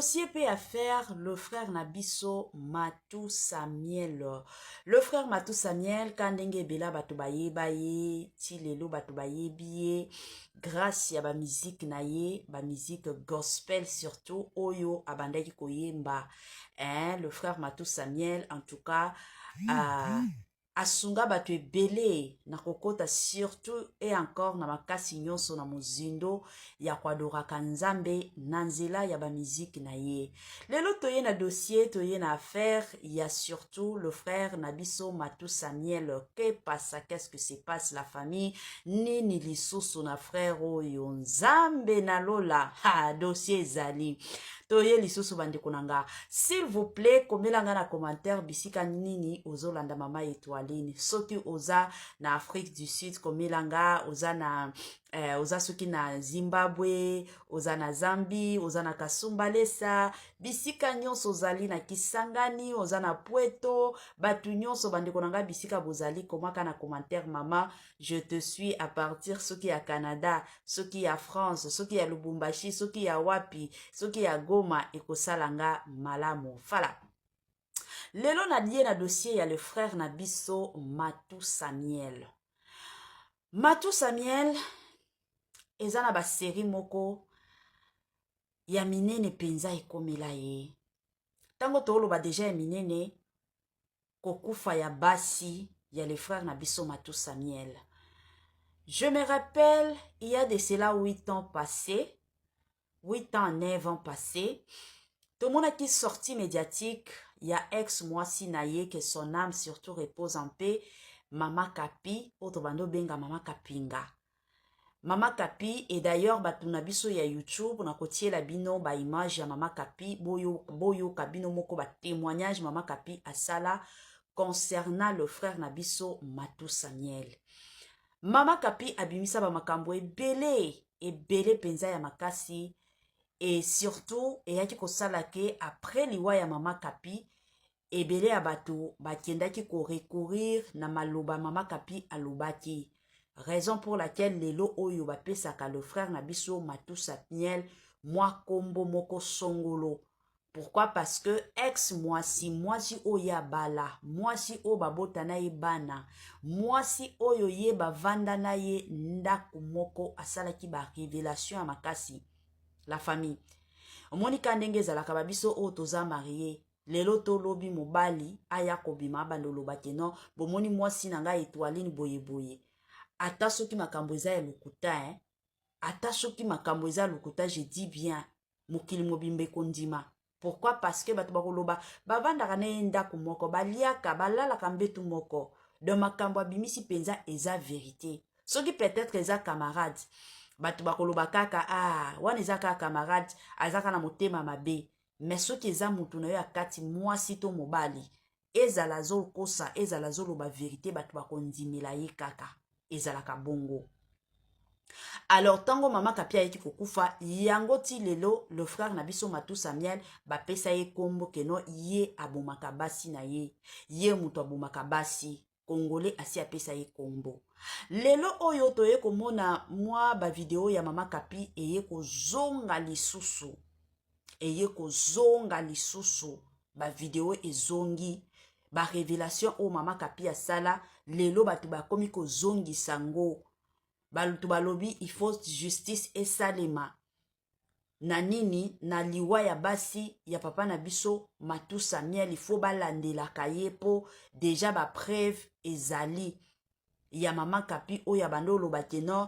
Dossier pe affaire le frère na biso Matou Samuel. Le frère Matou Samuel ka ndenge ebela bato bayeba ye ti lelo bato bayebi ye grâce ya ba musique na ye, ba musique gospel surtout oyo abandaki koyemba, hein, le frère Matou Samuel en tout cas asunga bato ebele na kokota surtout et encore na makasi nyonso na mozindo ya koadoraka Nzambe na nzela ya bamiziki na ye. Lelo toye na dossier, toye na affaire ya surtout le frère na biso Matou Samuel. Que pasa, qu'est-ce que se passe, la famille? Nini lisusu na frère oyo? Nzambe na lola, ha, dossier ezali. Toye lisusu, bandeko na nga, s'il vous plaît, komela nga na commentaire bisika nini ozolanda mama Etoiline. Soki oza na Afrique du Sud, komela nga oza na oza soki na Zimbabwe, oza na Zambie, oza na Kasumbalesa, bisika nyonso ozali, na Kisangani, oza na Pweto, bato nyonso, bandeko na ngai, bisika bozali, komaka na commentaire: "Mama, je te suis à partir soki ya Canada, soki ya France, soki ya Lubumbashi, soki ya wapi, soki ya Goma." Ekosala nga malamu. Fala lelo nadie na dossier ya le frère na biso Matou Samuel. Matou Samuel eza na basérie moko ya minene mpenza ekomela ye. Ntango tooloba deja ya minene, kokufa ya basi ya le frère na biso Matou Samuel. Je me rappelle, il y a de cela 8 ans passés, 8 ans, 9 ans passés, tomonaki sortie médiatique ya ex mwasi na ye, que son âme surtout repose en paix, Mama Kapi, oyo tobandi obenga Mama Kapinga, Mama Kapi. Et d'ailleurs, bato na biso ya YouTube, nakotiela bino baimage ya Mama Kapi, boyoka bino moko batémoignage Mama Kapi asala concernant le frère na biso Matou Samuel. Mama Kapi abimisa bamakambo ebele ebele mpenza ya makasi, et surtout eyaki kosala ke après liwa ya Mama Kapi, ebele ya bato bakendaki korecourir na maloba Mama Kapi alobaki, raison pour laquelle lelo oyo bapesaka le frère na biso Matou Samuel mwa kombo moko songolo. Pourquoi? Parce que ex mwasi, mwasi oyo abala, mwasi oyo babota na ye bana, mwasi oyo ye bavanda na ye ndako moko, asalaki barévélation ya makasi. La famille, omoni ka ndenge ezalaka, babiso oyo toza marié, lelo tolobi mobali aya kobima, abanda oloba ke non, bomoni mwasi na ngai Etoiline boyeboye, ata soki makambo eza ya lokuta, eh? Ata soki makambo eza lokuta, je dis bien, mokili mobimba ekondima. Pourquoi? Parce que bato bakoloba bavandaka na ye ndako moko, baliaka, balalaka mbetu moko, donc makambo abimisi mpenza eza vérité. Soki peut-être eza camarade, bato bakoloba kaka: "Ah, wana eza kaka camarade, aza kaka na motema mabe." Mais soki eza motu na yo ya kati, mwasi to mobali, ezala azokosa, ezala azoloba vérité, bato bakondimela ye kaka. Ezalaka bongo. Alors ntango Mama Kapi ayeki kokufa, yango ti lelo le frère na biso Matou Samuel bapesa ye nkombo ke non, ye abomaka basi na ye, ye moto abomaka basi. Congolais asi apesa ye nkombo. Lelo oyo toye komona mwa bavideo ya Mama Kapi eye kozonga lisusu, eye kozonga lisusu, bavideo ezongi, barévélation oyo Mama Kapi asala. Lelo bato bakomi kozongisa ngo, bato balobi il faut justice esalema na nini, na liwa ya basi ya papa na biso Matou Samuel. Il faut balandelaka ye mpo deja bapreuve ezali ya Mama Kapi oyo abandi oloba ke non,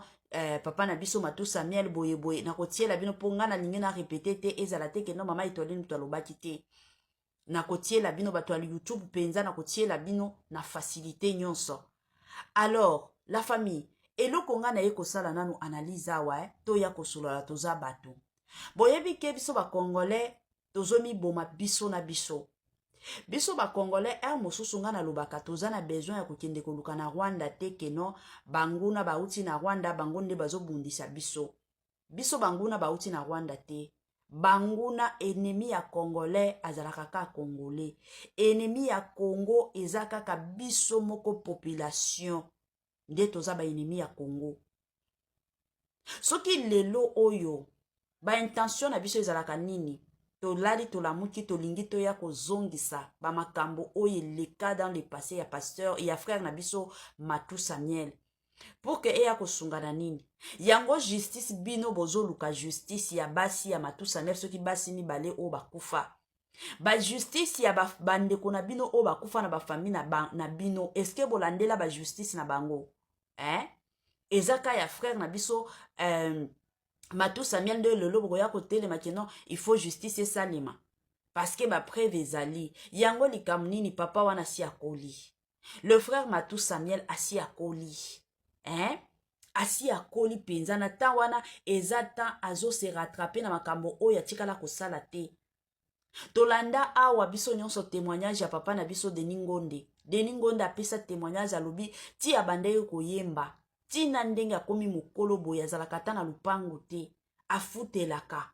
papa na biso Matou Samuel boyeboye. Nakotiela bino mpo ngai nalingi na répéter te, ezala te ke non, mama Etoiline moto alobaki te. Nakotiela bino, bato ya YouTube mpenza, nakotiela bino na facilité nyonso. Alors la famille, eloko ngai naye kosala nanu analyse awa, toya kosolola. Toza bato, boyebi ke biso bacongolais tozomiboma biso na biso. Biso bacongolais, heure mosusu ngai nalobaka, toza na besoin ya kokende koluka na Rwanda te ke non, banguna bauti na Rwanda, bango nde bazobundisa biso. Biso banguna bauti na Rwanda te. Banguna, ennemi ya Congolais azalaka kaka Congolais. Ennemi ya Congo eza kaka biso moko population nde toza baennemi ya Congo. Soki lelo oyo baintention na biso ezalaka nini? Tolali tolamuki, tolingi toya kozongisa bamakambo oyo eleka dans le passé ya pasteur, ya frère na biso Matou Samuel, pour que eya kosunga na nini yango justice. Bino bozoluka justice ya basi ya Matou Samuel, soki basi mibale oyo bakufa, bajustice ya bandeko na bino oyo bakufa na bafamille na bino, eske bolandela bajustice na bango, eh? Eza ka ya frère na biso Matou Samuel nde lelo bokoya kotelema que non, il faut justice esalema parce que bapreuve ezali. Yango likambo nini? Papa wana asi akoli, le frère Matou Samuel asi akoli, hein? Asi akoli mpenza. Na temps wana eza temps azose rattraper na makambo oyo atikala kosala te. Tolanda awa biso nyonso témoignage ya papa na biso Denis Ngonde. Denis Ngonde apesa témoignage, alobi ti abandaki koyemba ntina ndenge akomi mokolo boye, azalaka ata na lupango te, afutelaka.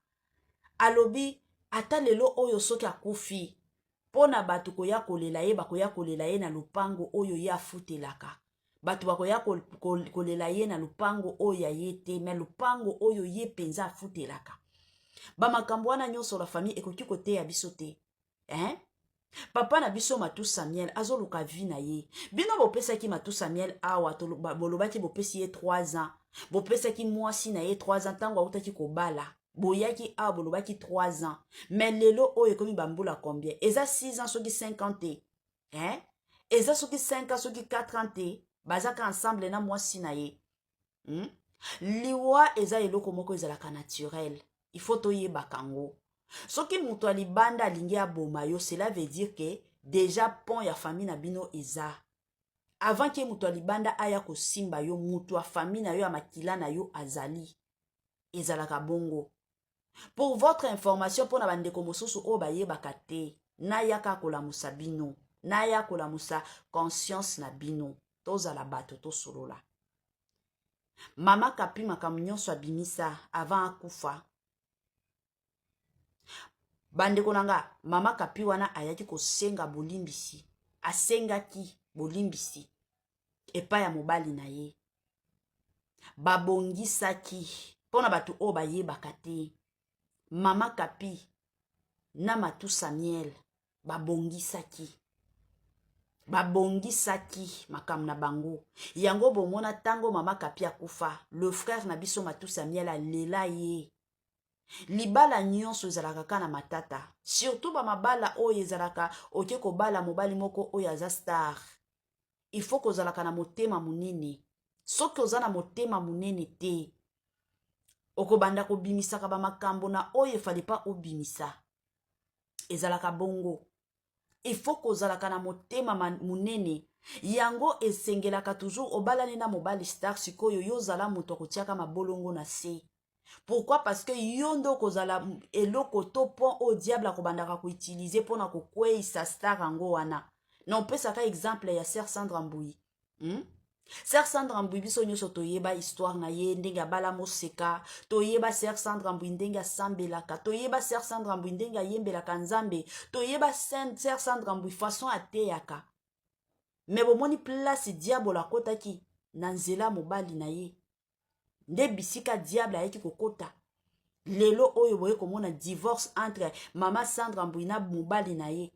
Alobi ata lelo oyo soki akufi, mpo na bato koya kolela ye, bakoya kolela ye na lupango oyo ye afutelaka. Bato bakoya kolela ye na lupango oyo ya ye te, mais lupango oyo ye mpenza afutelaka. Bamakambo wana nyonso, la famille, ekoki koteya biso te, hein? Papa na biso Matu Samuel azoluka vie na ye. Bino bopesaki Matu Samuel awa, bolobaki bopesi ye 3 ans, bopesaki mwasi na ye 3 ans. Ntango autaki kobala, boyaki awa, bolobaki 3 ans, mais lelo oyo ekomi bambula combien? Eza 6 ans, soki 5 ans te, hein? Eza soki 5 ans, soki 4 ans te, bazaka ensemble na mwasi na ye, Liwa eza eloko moko ezalaka naturel, il faut toyebaka yango. Soki moto ya libanda alingi aboma yo, cela veut dire que déjà pont ya famille na bino eza. Avant que moto ya libanda aya kosimba yo, moto ya famille na yo, ya makila na yo azali. Ezalaka bongo. Pour votre information, mpona bandeko mosusu oyo bayebaka te, nayaka kolamusa bino, naya kolamusa conscience na bino. Tozala bato, tosolola. Mama Kapi, makambo nyonso abimisa avant akufa, bandeko na nga, mama Kapi wana ayaki kosenga bolimbisi, asengaki bolimbisi epai ya mobali na ye, babongisaki. Mpo na bato oyo bayebaka te, mama Kapi na Matu Samuel babongisaki, babongisaki makambo na bango. Yango bomona, ntango mama Kapi akufa, le frère na biso Matu Samuel alela ye. Libala nyonso ezalaka kaka na matata, surtout bamabala oyo ezalaka oke kobala mobali moko oyo aza star. Il faut kozalaka na motema monene. Soki oza na motema monene te, okobanda kobimisaka bamakambo na oyo efali pa obimisa. Ezalaka bongo, il faut kozalaka na motema monene. Yango esengelaka toujours obalani na mobali star, sikoyo yo ozala moto akotiaka mabolongo na se. Pourquoi? Parce que yo nde okozala eloko to pont oyo diable akobandaka koutiliser mpona kokweyisa star yango wana. Na opesaka exemple ya sœur Sandra Mbui, Sœur Sandra Mbui, biso nyonso toyeba histoire na ye, ndenge abala moseka. Toyeba sœur Sandra Mbui ndenge asambelaka, toyeba sœur Sandra Mbui ndenge ayembelaka Nzambe, toyeba sœur Sandra Mbui façon ateyaka. Mais bomoni place diable akotaki na nzela mobali na ye, nde bisika diable ayaki kokota. Lelo oyo boye komona divorce entre mama Sandra Mbui na mobali na ye.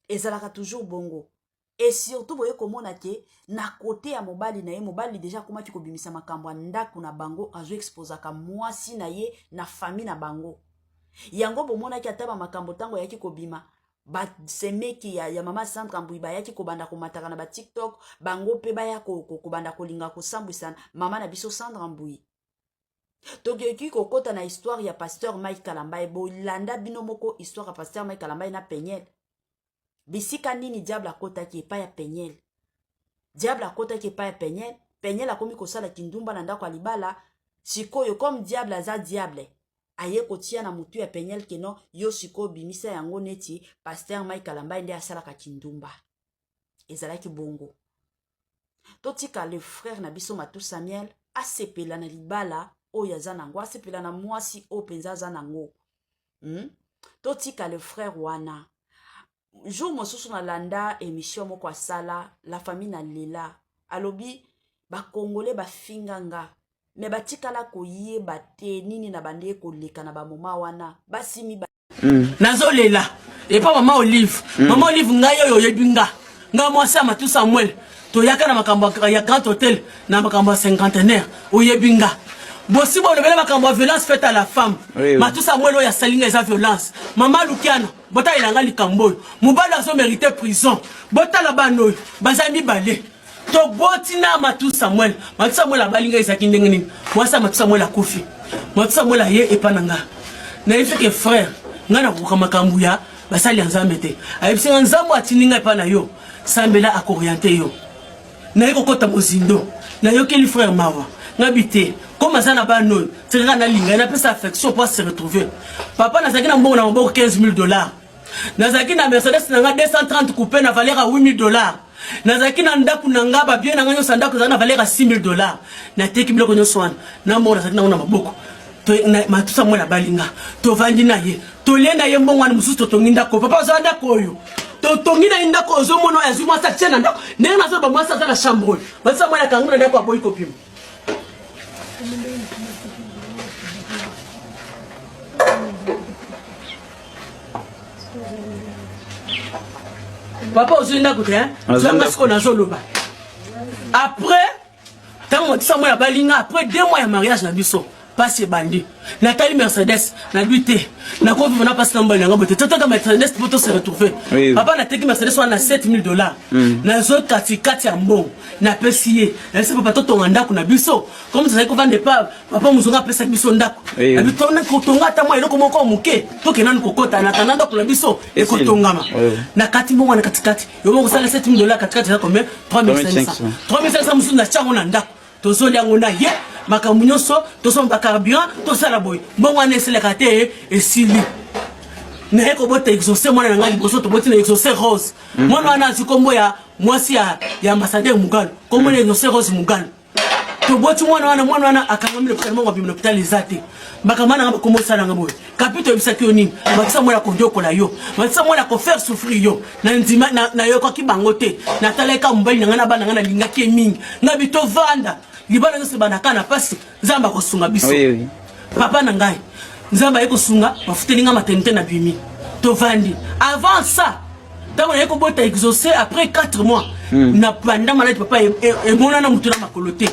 Ezalaka toujours bongo. Et surtout boye komona que na côté ya mobali na ye, mobali déjà akomaki kobimisa makambo ya ndako na bango, azoexposaka mwasi na ye na famille na bango. Yango bomonaki ata bamakambo ntango ayaki kobima, basemeki ya mama Sandra Mbui bayaki kobanda komataka na baTikTok, bango mpe baya kobanda kolinga kosambwisa mama na biso Sandra Mbui. Tokoki kokɔta na histoire ya pasteur Mike Kalambai. Bolanda bino moko histoire ya pasteur Mike Kalambai na Peniel. Bisika nini diable akɔtaki epai ya Peniel? Diable akɔtaki epai ya Peniel. Peniel akomi kosala kindumba na ndako ya libala. Sikoyo, comme diable aza diable, aye kotia na motu ya Peniel que non, yo sikoyo bimisa yango neti pasteur Mike Kalambai nde asalaka kindumba. Ezalaki bongo. Totika le frère na biso Matu Samuel asepela na libala oyo aza nango, asepela na mwasi oyo mpenza aza nango, Totika le frère wana. Jour mosusu nalanda émission moko asala, la famille, na lela. Alobi bakongole bafinga nga, mais batikala koyeba te nini na bande koleka na bamoma wana. Basi Nazolela epa mama Olive. Mama Olive, ngai oyo oyebi nga, nga mwasi ya Matu Samuel, toyaka na makambo ya Grand Hotel, na makambo ya cinquantenaire. Oyebi nga, bosi bolobela makambo ya violence faite à la femme. Oui, oui. Matu Samuel oyo asali nga eza violence. Mama Lukiana, botalela nga likambo oyo. Mobali azomérite prison. Botala bana oyo baza mibale toboti na Matu Samuel. Matu Samuel abali ngai, ezalaki ndenge nini? Mwasi ya Matu Samuel akufi. Matu Samuel aye epa na nga, nayebi ke frère ngai nakokoka makambo ya basali ya Nzambe te. Ayebisi nga, Nzambe atindi ngai epa na yo, sambela, akorienter yo. Naye kokɔta mozindo, nayokeli frère mawa. Ngabi te, comme aza na bana oyo, tikaka nalinga ye, napesa affection po ase retrouver. Papa, nazalaki na mbongo na maboko 15 000 $. Nazalaki na Mercedes na nga 230 coupe na valeur ya 8 000 $. Nazalaki na ndako na nga, babiens na nga nyonso ya ndako ezalaki na valeur ya 6 000 $. Nateki biloko nyonso wana na mbongo nazalaki nango na maboko. Matusa mwana balinga, tovandi na ye, tolie na ye mbongo wana mosusu, totongi ndako. Papa azwa ndako oyo totongi na ye, ndako ozomona oyo, azwi mwasi atie na ndako. Ndenge nazoloba, mwasi aza na chambre oyo. Matusa mwana akangi na ndako, aboyi kopima. Papa, ozwi ndako te? Zwanga sikoyo nazoloba. Après, ntango matisa mwana balinga, après 2 mois ya mariage na biso, pasi ebandi. Natali Mercedes, nabi te, nakovivre na pasi na mobali nanga boye te. Toteka Mercedes mpo tose retrouver. Papa, nateki Mercedes wana na 7000 $. Nazwi katikati ya mbongo, napesi ye, nayebisi papa totonga ndako na biso. Comme tozali kovanda epa papa mozonga, apesaki biso ndako. Nabi kotonga ata mwa eloko moko moke, tokende nanu kokota na tanda, ndako na biso ekotongama. Na kati mbongo na katikati yo moko osala 7000 $, katikati eza combien? 3500. 3500 mosusu na tiango na ndako, tozolia yango na ye, makambo nyonso, tosomba bacarburant, tosala boye. Mbongo wana eselaka te, esili. Naye kobota Exaucé, mwana na ngai liboso. Toboti na Exaucé Rose. Mwana wana azwi nkombo ya mwasi ya ambassadeur Mugalo, nkombo na Exaucé Rose Mugalo. Toboti mwana wana, mwana wana akangami lopitali, mbongo abimi lopitali eza te. Makambo nanga bakombo osalanga boye, kapi toyebisaki yo nini? Matisa mwana kondiokola yo, matisa mwana kofaire souffrir yo. Na ndima nayokaki bango te. Natalaki kaka mobali na ngai na bana ngai, nalingaki ye mingi. Ngabi tovanda, libala nyonso ebandaka na mpasi, Nzambe akosunga biso. Papa na ngai, Nzambe aye kosunga, bafuteli ngai maternité, na bimi, tovandi. Avant ça, ntango naye kobota Exaucé après 4 mois, na banda maladi papa, emonana motu na makolo te.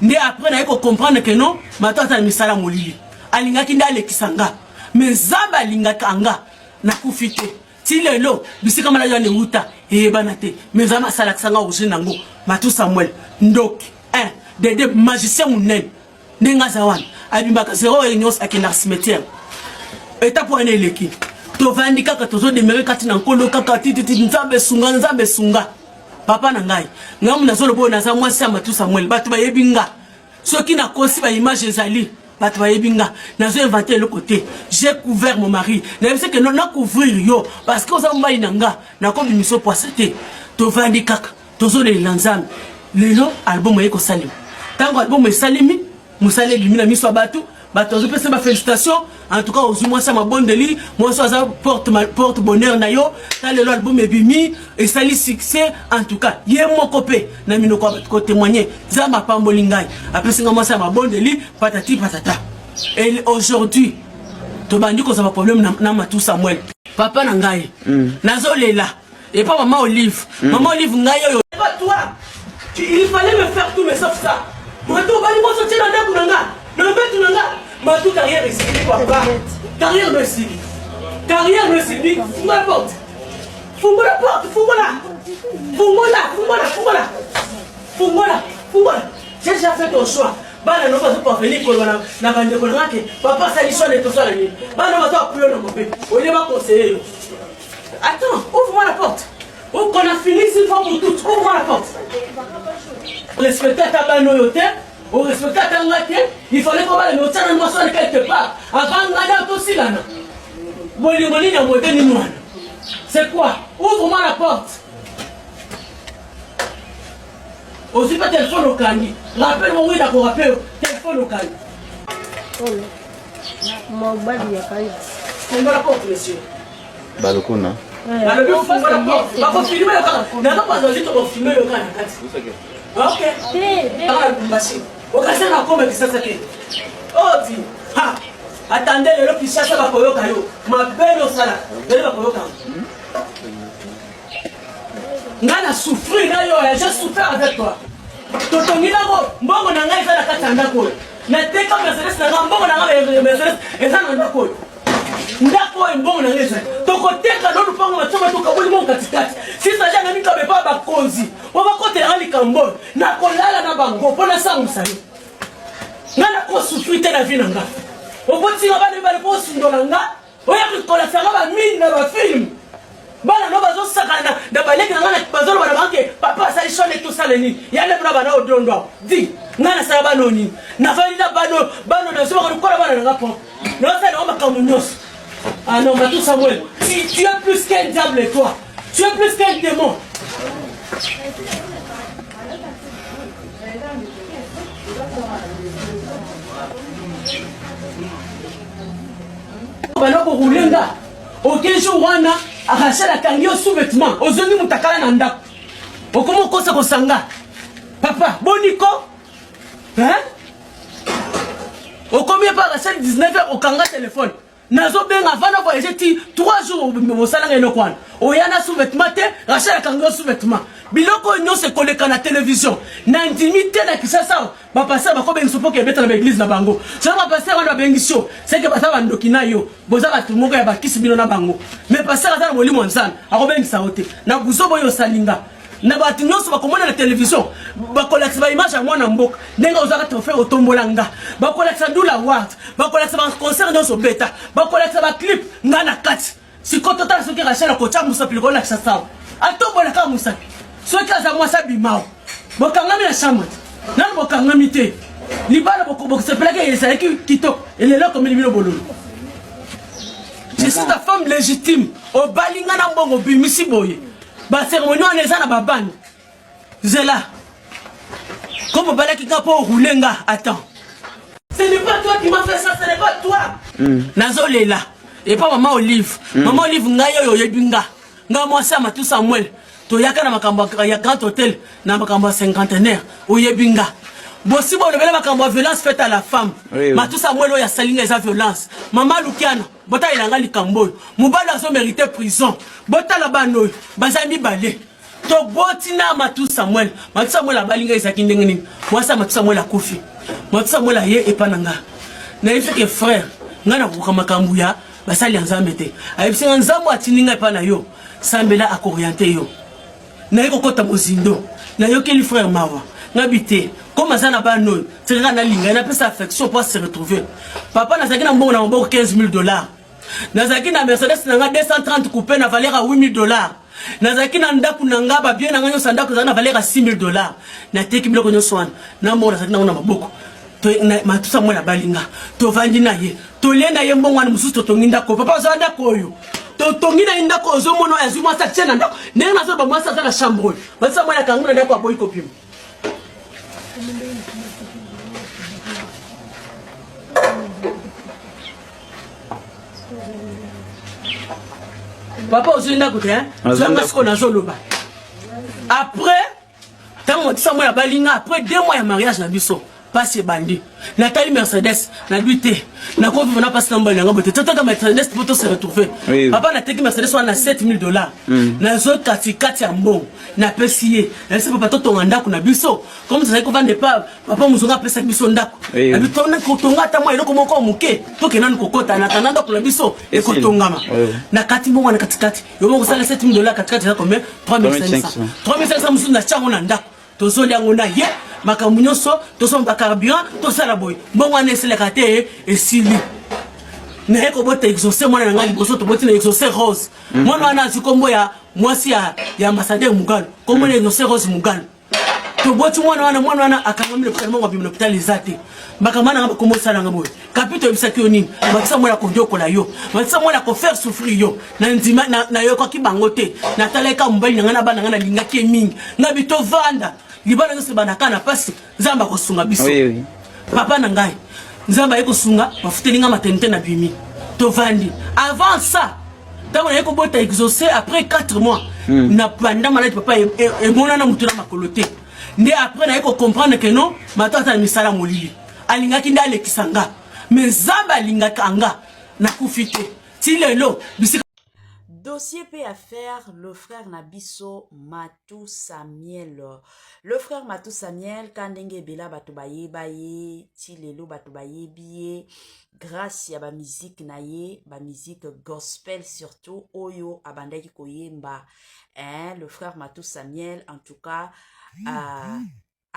Nde après naye kocomprendre ke non, mato ata na misala molili, alingaki nde alekisa nga. Mais Nzambe alingaka nga, nakufi te ti lelo. Bisika maladi wana euta eyebana te, mais Nzambe asalakisa nga origine yango. Matu Samuel ndoki 1 dede, magicien monene. Ndenge aza wana, abimaka zero heure nyonso, akendaka cimetière. Etape wana eleki, tovandi kaka, tozodemere kati na Nkolo kaka tititi. Nzambe esunga, Nzambe esunga. Papa na ngai, ngai nazoloba oyo, naza mwasi ya Matu Samuel. Bato bayebi nga, soki nakosi, baimage ezali, bato bayebi nga, nazo inventer eloko te. J'ai couvert mon mari, nayebisi ke nacouvrir yo parce que oza mobali na nga, nakobimisa poasa te. Tovandi kaka, tozolelela Nzambe. Lelo album eye kosalema. Ntango album esalemi, mosala ebimi na miso ya bato, bato bazopesa bafélicitation. En tout cas, ozwi mwasi ya mabondeli, mwasi aza porte, porte bonheur na yo. Ta lelo album ebimi, esali succès. En tout cas, ye moko mpe na minoko ya bato kotémoigne: Nzambe apamboli ngai, apesi ngai mwasi ya mabondeli, patati patata. Et aujourd'hui tobandi kozwa baproblème na Matu Samuel. Papa na ngai, nazolela epa mama Olive. Mama Olive, ngai oyo, pas toi tu, il fallait me faire tout mais sauf ça. Matu, obali mwasi, otie na ndako na nga, na mbetu na nga. Matu, carrière esili. Papa, carrière no esili, carrière no esili. Fungola porte, fungola porte, fungola, fungola, fungola, fungola, fungola, fungola. J'ai déjà fait ton choix. Bana no bazo parvenir koloba na bandeko na nga ke papa asali choix nde tosala nini. Bana bazo apuyo na mabe olie, baconseiller yo. Attends, ouvre-moi la porte. Oh, qu'on a fini une fois pour toutes. Ouvre-moi la porte. Respecte ata bana oyo te, orespecte ata nga te. Il fallait kobala me otiana mwasi wana quelque part avant nga na tosilana. Bolingo nini ya mode nini wana? C'est quoi? Ouvre-moi la porte. Ozwi mpe telefone, okangi. Rappel mo wina korape yo, telefone okangi. Mobali ya kai. Fungola porte, monsieur. Balukuna. Nalobi fungola porte. Bakofilme yo kaka nazopanza ozwi, tokofilme yo kaka na kati. Ok, kaka na Lubumbashi, okasi na koma Kisasa te. Odi ha. Attendez lelo Kinshasa bakoyoka yo. Mabe osala. Lelo bakoyoka yo. Nga na souffrir na yo, j'ai souffert avec toi. Totongi nango mbongo na ngai eza na kati ya ndako oyo. Nateka Mercedes na ngai, mbongo na ngai Mercedes eza na ndako oyo. Ndako oyo mbongo na ngai ezali. Tokoteka no lupango na tsoma tokaboli mbongo katikati. Sisa ja na mikabe pa bakonzi. Po bakotela ngai likambo oyo. Nakolala na bango mpo nasangwisa yo. Nga nakosufri te na vie na nga. Okotinga bana mibale mpo osundola nga. Oya kolakisa nga bamine na bafilme. Bana no bazosakana na baleki na nga bazoloba na bango ke papa asali shone tosala nini. Ya nde mpona bana odondo awa. Di nga nasala bana oyo nini. Nafandi na bana bana nazobaka lokola bana na nga propre. Nazosala yango makambo nyonso. Ah non, Matou Samuel, tu es plus qu'un diable, toi. Tu es plus qu'un démon. Banda korouler nga oke jour wana Rachel akangi yo sous-vêtement ozongi mutakala na ndako okomi okosa kosanga papa boniko hein? Okomi epa Rachel 19 heures okanga telefone nazobenga avant na voyage ti 3 jours osalanga eloko wana oya na sous-vêtement te Rachel akangi yo sous-vêtement biloko oyo nyonso ekoleka na télévision nandimi te na Kinshasa bapaster bakobengisa mpo kebeta na baeglise na bango soki bapaster wana babengisi yo seke baza bandoki na yo boza bato moko ya bakisi bino na bango mais paster aza na molimo ya nzambe akobengisa yo te na buzoba oyo osalinga na bato nyonso bakomona na televizio bakolakisa baimage ya mwana mboka ndenge ozwaka trophée otombola nga bakolakisa ndula award bakolakisa baconcert nyonso obeta bakolakisa baclip nga na kati sikoyo totala soki rachel akotya mosapi likolo lakisa sawa atombola kaka mosapi soki aza mwasi abimao bokangami na chambre te nanu bokangami te libala bokosepelaki ezalaki kitoko elelo ekomeli bino bololo je suis ta femme légitime obali nga na mbongo obimisi boye Ba cérémonie wana eza na ba bande. Zela. Comme obalaki nga po rouler nga, attends. Ce n'est pas toi qui m'as fait ça, ce n'est pas toi. Nazolela. Et pas maman Olive. Maman Olive ngai oyo oyebi nga. Nga mwasi ya Matou Samuel. Toyaka na makambo ya Grand Hotel na makambo ya cinquantenaire. Oyebi nga. Bosi bolobela makambo ya violence faite à la femme. Oui, oui. Matou Samuel oyo asali nga eza violence. Maman Lukiana. Botalela nga likambo oyo. Mobali azo merite prison. Botala bana oyo baza mibale. Toboti na Matou Samuel. Matou Samuel abali nga ezalaki ndenge nini? Mwasi ya Matou Samuel akufi. Matou Samuel aye epa na nga. Nayebisi ke frère, nga nakokoka makambo ya basali ya Nzambe te. Ayebisi nga Nzambe atindi nga epa na yo. Sambela akoriente yo. Naye kokota mozindo. Nayokeli frère mawa. Ngabi te. Comme aza na bana oyo, tika kaka nalinga ye, napesa affection po ase retrouver. Papa nazalaki na mbongo na maboko 15000 dollars. Nazalaki na Mercedes na nga 230 coupe na valeur ya 8000 dollars. Nazalaki na ndako na nga, ba bien na nga nyonso ya ndako ezalaki na valeur ya 6000 dollars. Nateki biloko nyonso wana. Na mbongo nazalaki nango na maboko. Matusa mwana abali nga. Tovandi na ye. Tolie na ye mbongo wana mosusu totongi ndako. Papa azwa ndako oyo. Totongi na ye ndako ozomona oyo azwi mwasi atie na ndako. Ndenge nazoloba mwasi aza na chambre oyo. Matusa mwana akangi na ndako aboyi kobima. Papa ozwi ndako te, hein? Zanga sikoyo nazoloba. Après ntango matisa moi abali nga après 2 mois ya mariage na biso pasi ebandi natali mercedes nabi te nakovivre na pasi na mobali na nga boye te toteka mercedes mpo to se retrouver Oui. papa nateki mercedes wana na 7000 dollars nazwi katikati ya mbongo napesi ye nayebisi papa totonga ndako na biso comme tozali kovanda epa papa mozonga apesaki biso ndako Oui. Nabi tonga ata mwa eloko moko moke tokende nanu kokota na tanda ndako na biso ekotongama Oui. na kati mbongo wana katikati yo moko osala 7000 dollars katikati eza combien? 3500 3500 mosusu na tiango na ndako tozolia yango na ye makambo nyonso tosomba carburant tosala boye mbongo wana esilaka te esili naye kobota exaucé mwana na ngai liboso toboti na exaucé rose mwana wana azwi kombo ya mwasi ya ambassadeur Mugalu kombo na exaucé rose Mugalu toboti mwana wana mwana wana akangami na hôpital mbongo abimi na hôpital eza te makambo wana nga bakombo osalanga boye kapi toyebisaki yo nini bakisa mwana konyokola yo bakisa mwana kofaire souffrir yo na ndima nayokaki bango te natalaki kaka mobali na ngai na bana ngai nalingaki ye mingi ngai bi tovanda libala nyonso ebandaka na mpasi nzambe akosunga biso Oui, oui. papa na ngai nzambe aye kosunga bafuteli ngai maternité na bimi tovandi avant ça ntango naye kobota exaucé après 4 mois na banda maladi papa emonana motu na makolo te nde après naye kocomprendre ke non mato ata na misala molili alingaki nde alekisa nga Mais Nzambe alingaka nga, nakufi te ti lelo bisika. Dossier mpe affaire le frère na biso Matu Samuel. Le frère Matu Samuel, ka ndenge ebela bato bayeba ye ti lelo, bato bayebi ye grâce ya bamiziki na ye, bamiziki gospel surtout oyo abandaki koyemba, hein. Le frère Matu Samuel, en tout cas,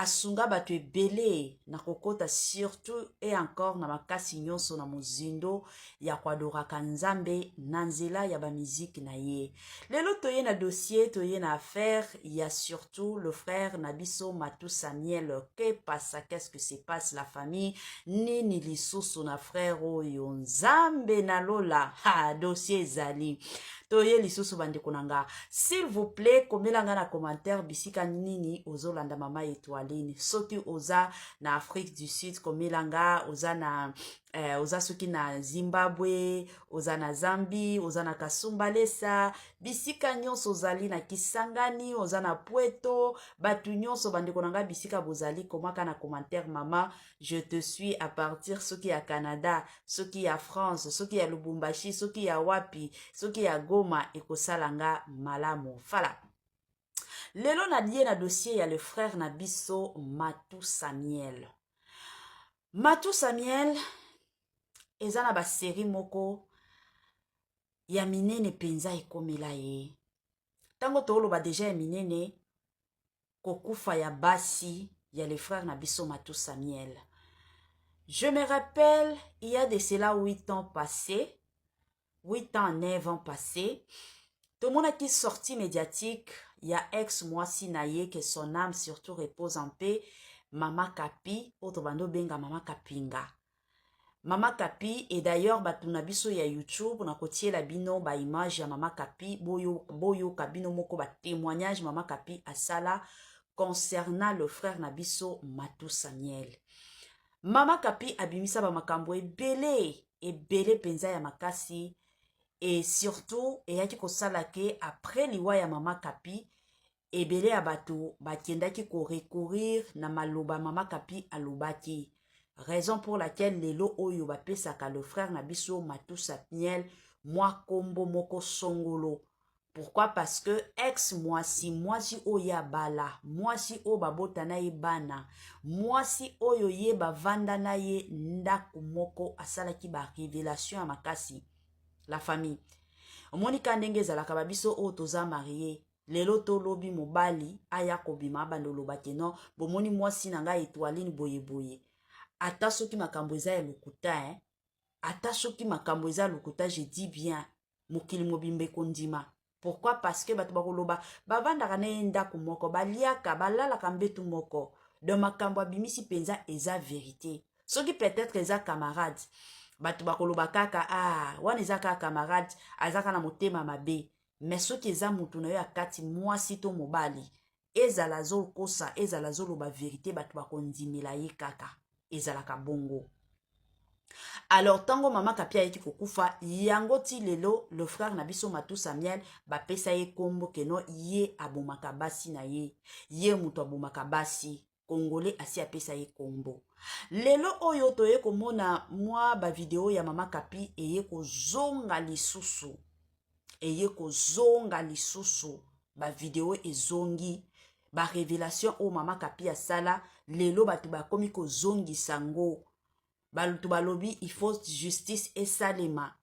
asunga bato ebele na kokota surtout et encore na makasi nyonso na mozindo ya koadoraka Nzambe na nzela ya bamiziki na ye. Lelo toye na dossier, toye na affaire ya surtout le frère na biso Matu Samuel. Que pasa? Qu'est-ce que se passe, la famille? Nini lisusu na frère oyo? Nzambe na lola, ha, dossier ezali. Toye lisusu, bandeko na nga, s'il vous plaît, komela nga na commentaire bisika nini ozolanda Mama Etoiline. Soki oza na Afrique du Sud, komela nga oza na oza soki na Zimbabwe, oza na Zambie, oza na Kasumbalesa, bisika nyonso ozali, na Kisangani, oza na Pweto, bato nyonso, bandeko na ngai, bisika bozali, komaka na commentaire: "Mama, je te suis à partir soki ya Canada, soki ya France, soki ya Lubumbashi, soki ya wapi, soki ya Goma." Ekosala nga malamu. Fala lelo nalie na dossier ya le frère na biso Matu Samuel. Matu Samuel eza na basérie moko ya minene mpenza ekomela ye. Ntango tooloba déjà ya minene, kokufa ya basi ya le frère na biso Matu Samuel. Je me rappelle, il y a de cela 8 ans passés, 8 ans, 9 ans passés, tomonaki sortie médiatique ya ex mwasi na ye, que son âme surtout repose en paix, Mama Kapi, oyo tobandi obenga Mama Kapinga, Mama Kapi. Et d'ailleurs, bato na biso ya YouTube, nakotiela bino baimage ya Mama Kapi, boyoka bino moko batémoignage Mama Kapi asala concernant le frère na biso Matu Samuel. Mama Kapi abimisa bamakambo ebele ebele mpenza ya makasi, et surtout eyaki kosala ke après liwa ya Mama Kapi, ebele ya bato bakendaki korecourir na maloba Mama Kapi alobaki, raison pour laquelle lelo oyo bapesaka le frère na biso Matu Samuel mwa kombo moko songolo. Pourquoi? Parce que ex mwasi, mwasi oyo abala, mwasi oyo babota na ye bana, mwasi oyo ye bavanda na ye ndako moko, asalaki barévélation ya makasi. La famille, omoni ka ndenge ezalaka, babiso oyo toza marié, lelo tolobi mobali aya kobima, abanda oloba ke non, bomoni mwasi na ngai Etoiline boyeboye, ata soki makambo eza ya lokuta, eh? Ata soki makambo eza lokuta, je dis bien, mokili mobimba ekondima. Pourquoi? Parce que bato bakoloba bavandaka na ye ndako moko, baliaka, balalaka mbetu moko, donc makambo abimisi mpenza eza vérité. Soki peut-être eza camarade, bato bakoloba kaka: "Ah, wana eza kaka camarade, aza kaka na motema mabe." Mais soki eza motu na yo ya kati, mwasi to mobali, ezala azokosa, ezala azoloba vérité, bato bakondimela ye kaka. Ezalaka bongo. Alors, ntango Mama Kapi ayeki kokufa, yango ti lelo le frère na biso Matu Samuel bapesa ye nkombo ke non, ye abomaka basi na ye, ye moto abomaka basi. Congolais asi apesa ye nkombo. Lelo oyo toye komona mwa bavideo ya Mama Kapi eye kozonga lisusu, eye kozonga lisusu, bavideo ezongi, barévélation oyo Mama Kapi asala. Lelo bato bakomi kozongisa ngo. Bato balobi il faut justice esalema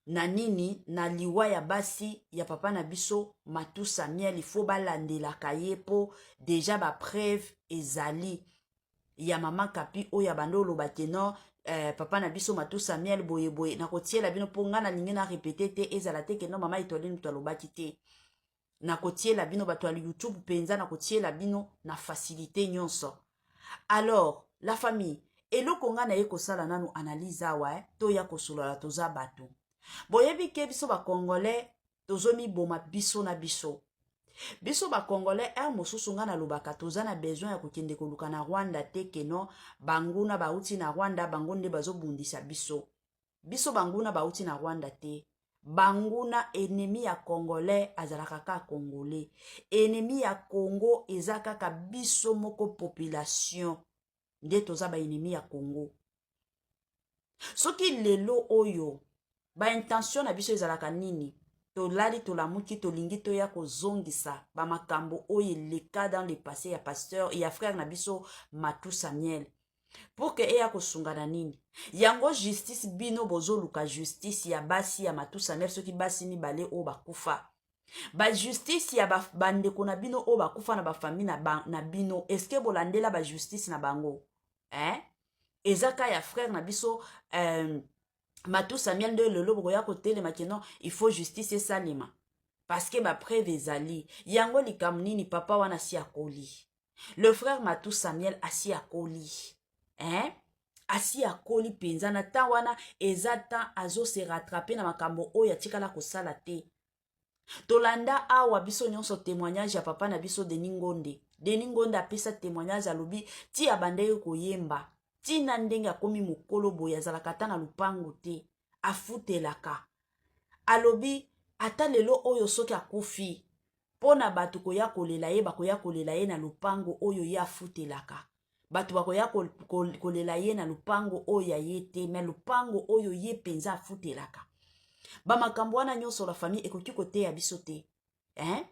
na nini, na liwa ya basi ya papa na biso Matu Samuel. Il faut balandelaka ye mpo déjà bapreuve ezali ya Mama Kapi oyo abandi oloba ke non, papa na biso Matu Samuel boyeboye. Nakotiela bino mpo ngai nalingi na répéter te, ezala te ke non, Mama Etoiline moto alobaki te. Nakotiela bino, bato ya YouTube mpenza, nakotiela bino na facilité nyonso. Alors, la famille, eloko ngai naye kosala nanu analyse awa, toya kosolola. Toza bato, boyebi ke biso bacongolais tozomiboma biso na biso. Biso bacongolais, heure mosusu ngai nalobaka, toza na besoin ya kokende koluka na Rwanda te ke non, banguna bauti na Rwanda, bango nde bazobundisa biso. Biso banguna bauti na Rwanda te. Banguna, ennemi ya Congolais azalaka kaka Congolais. Ennemi ya Congo eza kaka biso moko population nde toza baennemi ya Congo. Soki lelo oyo ba intention na biso ezalaka nini? Tolali tolamuki tolingi toya kozongisa ba makambo oyo eleka dans le passé ya pasteur ya frère na biso Matou Samuel pour que eya kosunga na nini? Yango justice bino bozoluka justice ya basi ya Matou Samuel soki basi mibale oyo bakufa ba justice ya bandeko na bino oyo bakufa na bafamille na, ba, na bino eske bolandela ba justice na bango eh? Eza ka ya frère na biso Matou Samuel nde lelo bokoya kotelema keno il faut justice esalema parce que ba preuve ezali. Yango likambo nini papa wana asi akoli? Le frère Matou Samuel asi akoli, hein? Asi akoli mpenza na temps wana eza temps azo se rattraper na makambo oyo atikala kosala te. Tolanda awa biso nyonso témoignage ya papa na biso Denis Ngonde. Denis Ngonde apesa témoignage, alobi ti abandaki koyemba ntina ndenge akomi mokolo boye azalaka ata na lupango te, afutelaka. Alobi ata lelo oyo soki akufi mpo na bato koya kolela ye, bakoya kolela ye na lupango oyo ye afutelaka. Bato bakoya kolela ye na lupango oyo ya ye te, me lupango oyo ye mpenza afutelaka. Bamakambo wana nyonso la famille ekoki koteya biso te, hein?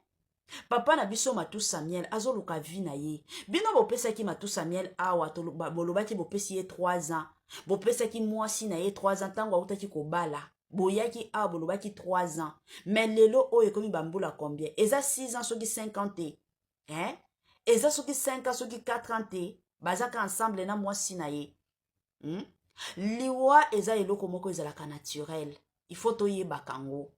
Papa na biso Matou Samuel azoluka vie na ye. Bino bopesaki Matou Samuel awa, bolobaki bopesi ye 3 ans, bopesaki mwasi na ye 3 ans ntango autaki kobala. Boyaki awa bolobaki 3 ans, mais lelo oyo ekomi bambula combien? Eza 6 ans soki 5 ans te, hein? Eza soki 5 ans soki 4 ans te bazaka ensemble na mwasi na ye, Liwa eza eloko moko ezalaka naturel, il faut toyebaka yango.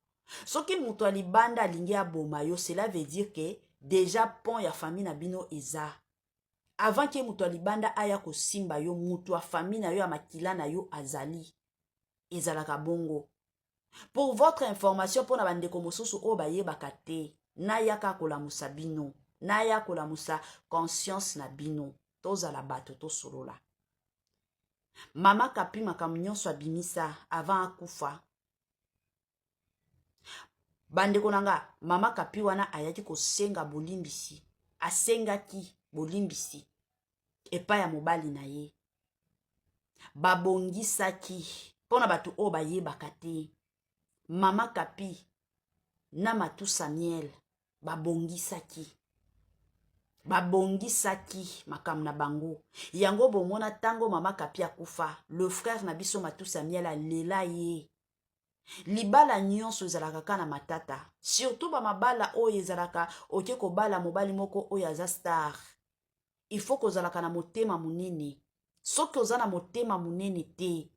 Soki moto ya libanda alingi aboma yo, cela veut dire que déjà pont ya famille na bino eza avant ke moto ya libanda aya kosimba yo. Moto ya famille na yo, ya makila na yo azali. Ezalaka bongo. Pour votre information, mpona bandeko mosusu oyo bayebaka te, nayaka kolamusa bino, naya kolamusa conscience na bino. Tozala bato, tosolola. Mama Kapi, makambo nyonso abimisa avant akufa, bandeko na nga, mama Kapi wana ayaki kosenga bolimbisi, asengaki bolimbisi epai ya mobali na ye, babongisaki. Mpona bato oyo bayebaka te, mama Kapi na Matu Samuel babongisaki makambo na bango. Yango bomona ntango mama Kapi akufa, le frère na biso Matu Samuel alela ye. Libala nyonso ezalaka kaka na matata, surtout bamabala oyo ezalaka oke kobala mobali moko oyo aza star. Il faut kozalaka na motema monene. Soki oza na motema monene te,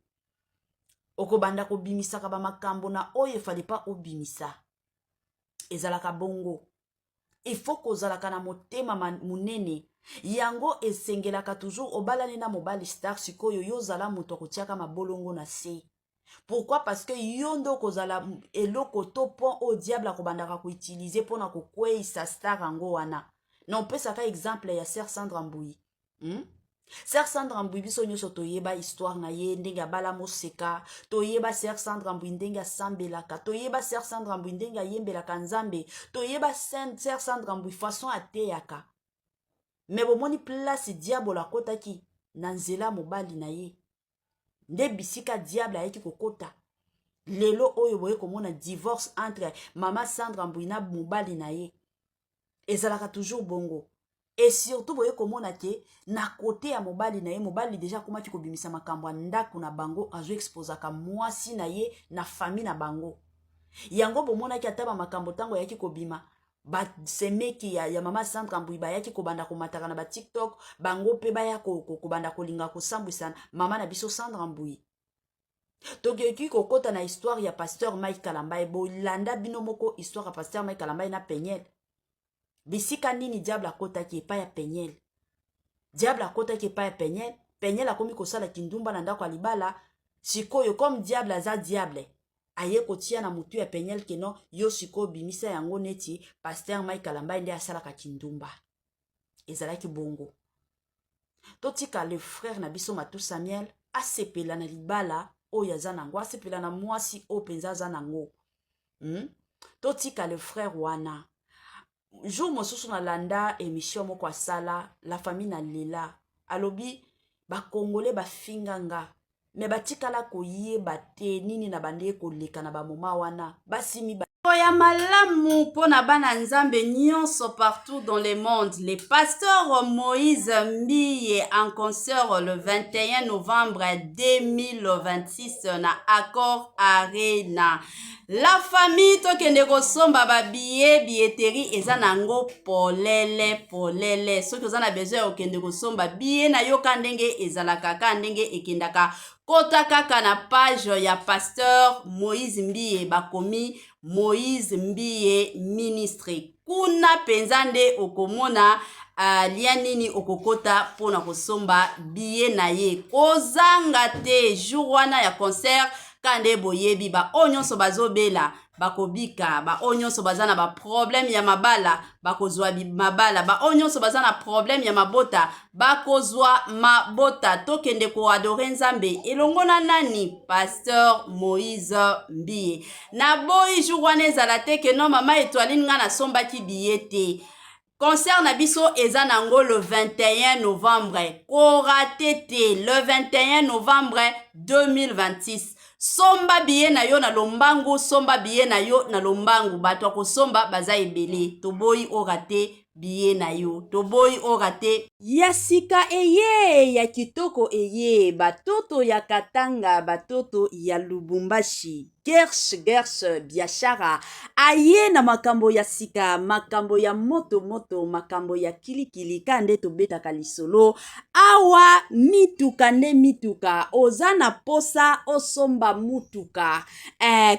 okobanda kobimisaka bamakambo na oyo efale pa obimisa. Ezalaka bongo. Il faut kozalaka na motema monene. Yango esengelaka toujours obalani na mobali star, sikoyo yo ozala moto akotiaka mabolongo na se. Pourquoi? Parce que yo nde okozala eloko to pont oyo diable akobandaka koutiliser mpona kokweyisa star yango wana. Na opesaka exemple ya sœur Sandra Mbui, Sœur Sandra Mbui, biso nyonso toyeba histoire na ye, ndenge abala moseka. Toyeba sœur Sandra Mbui ndenge asambelaka, toyeba sœur Sandra Mbui ndenge ayembelaka Nzambe, toyeba sœur Sandra Mbui façon ateyaka. Me bomoni place diable akotaki na nzela mobali na ye, nde bisika diable ayaki kokota. Lelo oyo boye komona divorce entre mama Sandra Mbui na mobali na ye. Ezalaka toujours bongo. Et surtout boye komona ke na kote ya mobali na ye, mobali déjà akomaki kobimisa makambo ya ndako na bango, azoexposaka mwasi na ye na famille na bango. Yango bomonaki ata bamakambo ntango ayaki kobima, basemeki ya mama Sandra Mbui bayaki kobanda komataka na baTikTok, bango mpe baya kobanda kolinga kosambwisa mama na biso Sandra Mbui. Tokoki kokɔta na histoire ya pasteur Mike Kalambai. Bolanda bino moko histoire ya pasteur Mike Kalambai na Peniel. Bisika nini diable akɔtaki epai ya Peniel? Diable akɔtaki epai ya Peniel. Peniel akomi kosala kindumba na ndako ya libala. Sikoyo comme diable aza diable, aye kotia na motu ya Peniel keno yo sikoyo bimisa yango neti pasteur Mike Kalambai nde asalaka kindumba. Ezalaki bongo. Totika le frère na biso Matu Samuel asepela na libala oyo aza nango, asepela na mwasi oyo mpenza aza nango, Totika le frère wana. Jour mosusu nalanda émission moko asala, la famille, na lela. Alobi bakongole bafinga nga. Mais batikala koyeba te nini na bande koleka na bamoma wana. Basi mibale ya malamu mpo na bana Nzambe nyonso partout dans le monde. Le pasteur Moïse Mbiye en concert le 21 novembre 2026 na Accor Arena. La famille, tokende kosomba babillet. Billetterie eza nango polele polele. Soki oza na besoin ya kokende kosomba billet na yo, ka ndenge ezalaka, ka ndenge ekendaka, kota kaka na page ya pasteur Moïse Mbiye, bakomi Moïse Mbiye Ministre. Kuna mpenza nde okomona lien nini okokota mpona kosomba billet na ye. Kozanga te jour wana ya concert. Ka nde boyebi, baoyo nyonso bazobela bakobika, baoyo nyonso baza na baproblème ya mabala bakozwa mabala, baoyo nyonso baza na problème ya mabota bakozwa mabota. Tokende koadorer Nzambe elongo na nani? Pasteur Moïse Mbiye. Naboyi jour wana ezala te ke non, mama Etoiline, ngai nasombaki billet te. Concert na biso eza nango le 21 novembre. Korater te le 21 novembre 2026. Somba billet na yo na lombangu, somba billet na yo na lombangu. Bato ya kosomba baza ebele. Toboyi orater billet na yo, toboyi orater. Ya sika eye, ya kitoko eye, batoto ya Katanga, batoto ya Lubumbashi, Gers Gers Biashara aye na makambo ya sika, makambo ya moto moto, makambo ya kilikili. Ka nde tobetaka lisolo awa, mituka nde mituka. Oza na posa osomba mutuka,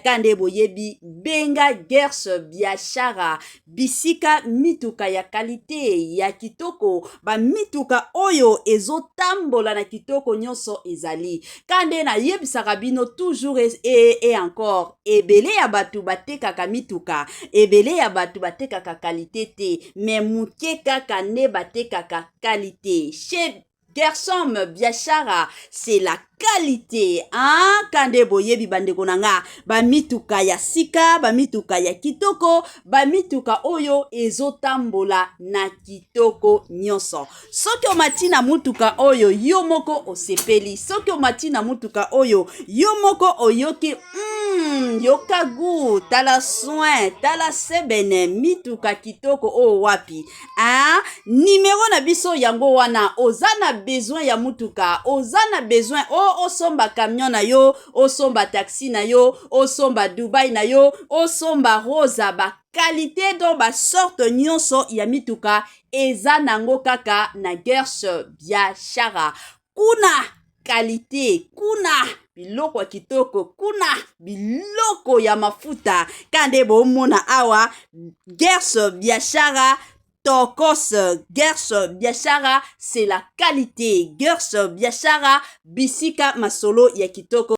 ka nde boyebi, benga Gers Biashara, bisika mituka ya qualité, ya kitoko, bamituka oyo ezotambola na kitoko nyonso ezali. Ka nde nayebisaka bino toujours et encore, ebele ya bato batekaka mituka, ebele ya bato batekaka qualité te, mais moke kaka nde batekaka qualité. Chez Gersom Biashara, c'est la qualité, hein? Kande boyebi, bandeko na nga, bamituka ya sika, bamituka ya kitoko, bamituka oyo ezotambola na kitoko nyonso. Soki omati na mutuka oyo, yo moko osepeli. Soki omati na mutuka oyo, yo moko oyoki yoka gu, tala soin, tala sebene, mituka kitoko oyo wapi, hein? Nimero na biso yango wana. Oza na besoin ya mutuka, oza na besoin o osomba camion na yo, osomba taxi na yo, osomba Dubai na yo, osomba Rosa, baqualité, donc basorte nyonso ya mituka eza nango kaka na Gers Biashara. Kuna qualité, kuna biloko ya kitoko, kuna biloko ya mafuta. Ka nde bomona awa, Gers Biashara tokos. Gers Biashara, c'est la qualité. Gers Biashara, bisika masolo ya kitoko.